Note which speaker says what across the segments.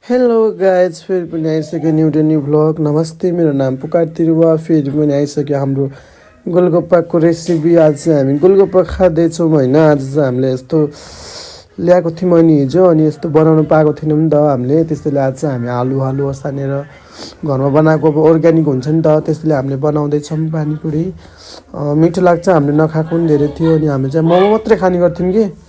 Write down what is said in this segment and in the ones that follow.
Speaker 1: Hello guys फेरि पनि आइसक्यो न्यू न्यू भ्लग। नमस्ते, मेरो नाम पुकार तिरुवा। फेरि पनि आइसक्यो हाम्रो गोलगप्पाको रेसिपी। आज चाहिँ हामी गोलगप्पा खाँदैछौँ होइन। आज चाहिँ हामीले यस्तो ल्याएको थियौँ अनि हिजो, अनि यस्तो बनाउनु पाएको थिएनौँ नि त हामीले। त्यसैले आज चाहिँ हामी आलु असानेर घरमा बनाएको अब अर्ग्यानिक हुन्छ नि त, त्यसैले हामीले बनाउँदैछौँ पानीपुरी। मिठो लाग्छ, हामीले नखाएको पनि धेरै थियो अनि हामी चाहिँ मोमो मात्रै खाने गर्थ्यौँ कि,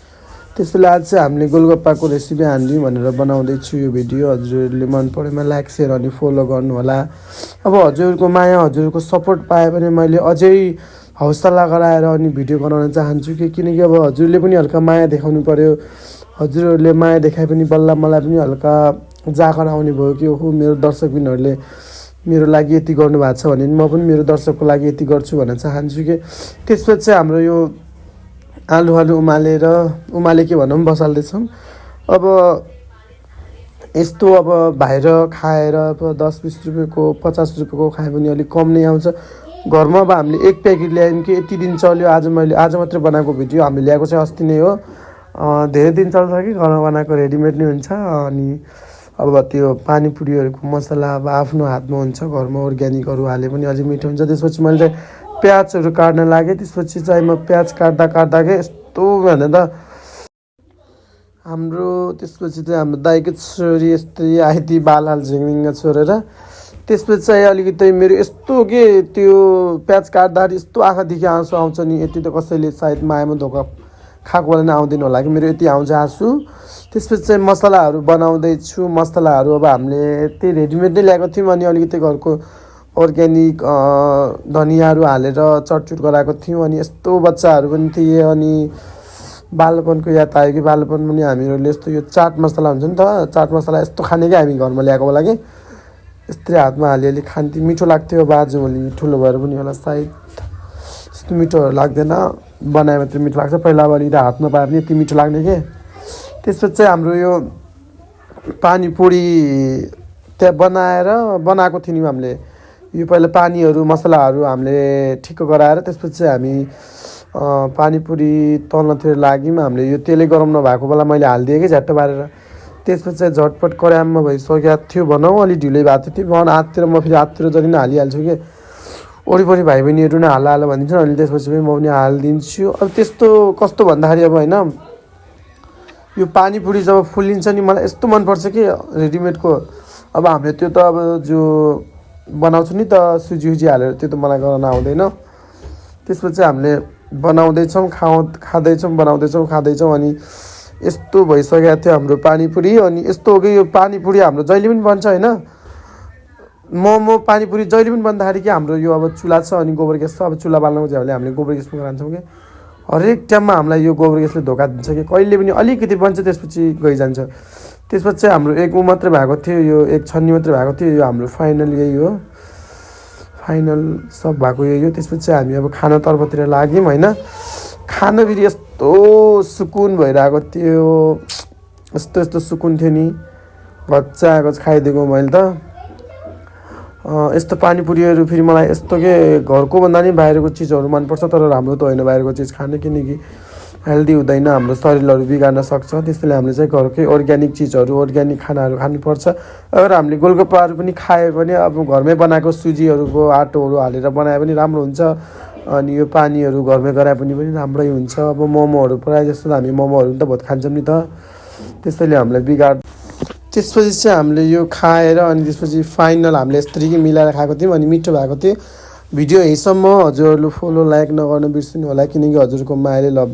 Speaker 1: त्यसैले आज चाहिँ हामीले गोलगप्पाको रेसिपी हान्यौँ भनेर बनाउँदैछु यो भिडियो। हजुरहरूले मन परेमा लाइक सेयर अनि फलो गर्नु होला। अब हजुरहरूको माया हजुरहरूको सपोर्ट पाए भने मैले अझै हौसला गराएर अनि भिडियो बनाउन चाहन्छु किनकि अब हजुरले पनि हल्का माया देखाउनु पऱ्यो। हजुरहरूले माया देखाए पनि बल्ल मलाई पनि हल्का जागर आउने भयो कि ओहो मेरो दर्शकबिनहरूले मेरो लागि यति गर्नुभएको छ भने म पनि मेरो दर्शकको लागि यति गर्छु भन्न चाहन्छु कि। त्यसपछि चाहिँ हाम्रो यो आलु उमाले के भनौँ बसाल्दैछौँ। अब यस्तो अब बाहिर खाएर अब 10-20 रुपियाँको 50 रुपियाँको खायो भने अलिक कम नै आउँछ। घरमा अब हामीले एक प्याकेट ल्यायौँ कि यति दिन चल्यो। आज मात्रै बनाएको भिडियो हामी ल्याएको चाहिँ अस्ति नै हो। धेरै दिन चल्छ कि घरमा बनाएको रेडिमेड नै हुन्छ। अनि अब त्यो पानीपुरीहरूको मसला अब आफ्नो हातमा हुन्छ, घरमा अर्ग्यानिकहरू हाले पनि अझै मिठो हुन्छ। त्यसपछि मैले चाहिँ प्याजहरू काट्न लागेँ। त्यसपछि चाहिँ म प्याज काट्दा के यस्तो भनेर त्यसपछि चाहिँ हाम्रो दाइको छोरी यस्तै आइती बाल हाल झिङ्गिङ छोडेर। त्यसपछि चाहिँ अलिकति मेरो यस्तो के त्यो प्याज काट्दाखेरि यस्तो आँखादेखि आँसु आउँछ नि। यति त कसैले सायद मायामा धोका खाएको बेला नै आउँदैन होला कि मेरो यति आउँछ आँसु। त्यसपछि चाहिँ मसलाहरू बनाउँदैछु। मसलाहरू अब हामीले त्यही रेडिमेड नै ल्याएको थियौँ अनि अलिकति घरको अर्ग्यानिक धनियाँहरू हालेर चटचुट गराएको थियौँ। अनि यस्तो बच्चाहरू पनि थिए अनि बालपनको याद आयो कि बालपन पनि हामीहरूले यस्तो यो चाट मसला हुन्छ नि त, चाट मसला यस्तो खाने कि हामी घरमा ल्याएको बेला कि यस्तै हातमा हालिअलि खान्थ्यौँ, मिठो लाग्थ्यो। बाजुभोलि ठुलो भएर पनि होला सायद यस्तो मिठोहरू लाग्दैन, बनायो भने मिठो लाग्छ। पहिला अब अलिकति हातमा पाए पनि यति मिठो लाग्ने के। त्यसपछि चाहिँ हाम्रो यो पानीपुरी त्यहाँ बनाएको थियौँ हामीले। यो पहिला पानीहरू मसलाहरू हामीले ठिक्क गराएर त्यसपछि चाहिँ हामी पानीपुरी तल्नतिर लाग्यौँ। हामीले यो तेलै गरम नभएको बेला मैले हालिदिएँ कि झ्याट्ट पारेर। त्यसपछि चाहिँ झटपट कराममा भइसकेको थियो भनौँ, अलिक ढिलै भएको थियो। हाततिर म फेरि हाततिर जति नै हालिहाल्छु कि वरिपरि भाइ बहिनीहरू नै हाल भनिदिन्छ अनि त्यसपछि पनि म पनि हालिदिन्छु। अब त्यस्तो कस्तो भन्दाखेरि अब होइन, यो पानीपुरी जब फुलिन्छ नि मलाई यस्तो मनपर्छ कि रेडिमेडको। अब हामीले त्यो त अब जो बनाउँछु नि त सुजी हालेर त्यो त मलाई गर्न आउँदैन। त्यसपछि हामीले बनाउँदैछौँ खाँदैछौँ अनि यस्तो भइसकेको थियो हाम्रो पानीपुरी। अनि यस्तो हो कि यो पानीपुरी हाम्रो जहिले पनि बन्छ होइन। मोमो पानीपुरी जहिले पनि बन्दाखेरि कि हाम्रो यो अब चुल्हा छ अनि गोबर ग्यास छ। अब चुल्हा बाल्नको चाहिँ हामीले गोबर ग्यासमा खान्छौँ कि हरेक टाइममा हामीलाई यो गोबर ग्यासले धोका दिन्छ कि कहिले पनि अलिकति बन्छ त्यसपछि गइजान्छ। त्यसपछि चाहिँ हाम्रो एक मात्रै भएको थियो, यो एक छन्नी मात्रै भएको थियो। यो हाम्रो फाइनल यही हो, फाइनल सब भएको यही हो। त्यसपछि चाहिँ हामी अब खानातर्फतिर लाग्यौँ होइन। खाना फेरि यस्तो सुकुन भइरहेको थियो, यस्तो सुकुन थियो नि, घच्चा खाइदिएको मैले त। यस्तो पानीपुरीहरू फेरि मलाई यस्तो के घरको भन्दा नि बाहिरको चिजहरू मनपर्छ, तर राम्रो त होइन बाहिरको चिज खाने किनकि हेल्दी हुँदैन, हाम्रो शरीरहरू बिगार्न सक्छ। त्यसैले हामीले चाहिँ घरकै अर्ग्यानिक चिजहरू अर्ग्यानिक खानाहरू खानुपर्छ। अगर हामीले गोलगप्पाहरू पनि खायो भने अब घरमै बनाएको सुजीहरूको आटोहरू हालेर बनाए पनि राम्रो हुन्छ। अनि यो पानीहरू घरमै गराए पनि राम्रै हुन्छ। अब मोमोहरू प्रायः जस्तो हामी मोमोहरू पनि त बहुत खान्छौँ नि त, त्यसैले हामीलाई त्यसपछि चाहिँ हामीले यो खाएर अनि त्यसपछि फाइनल हामीले यस्तरी मिलाएर खाएको थियौँ अनि मिठो भएको थियो। भिडियो यहीसम्म। हजुरहरूले फलो लाइक नगर्नु बिर्सिनु होला किनकि हजुरको मायाले ल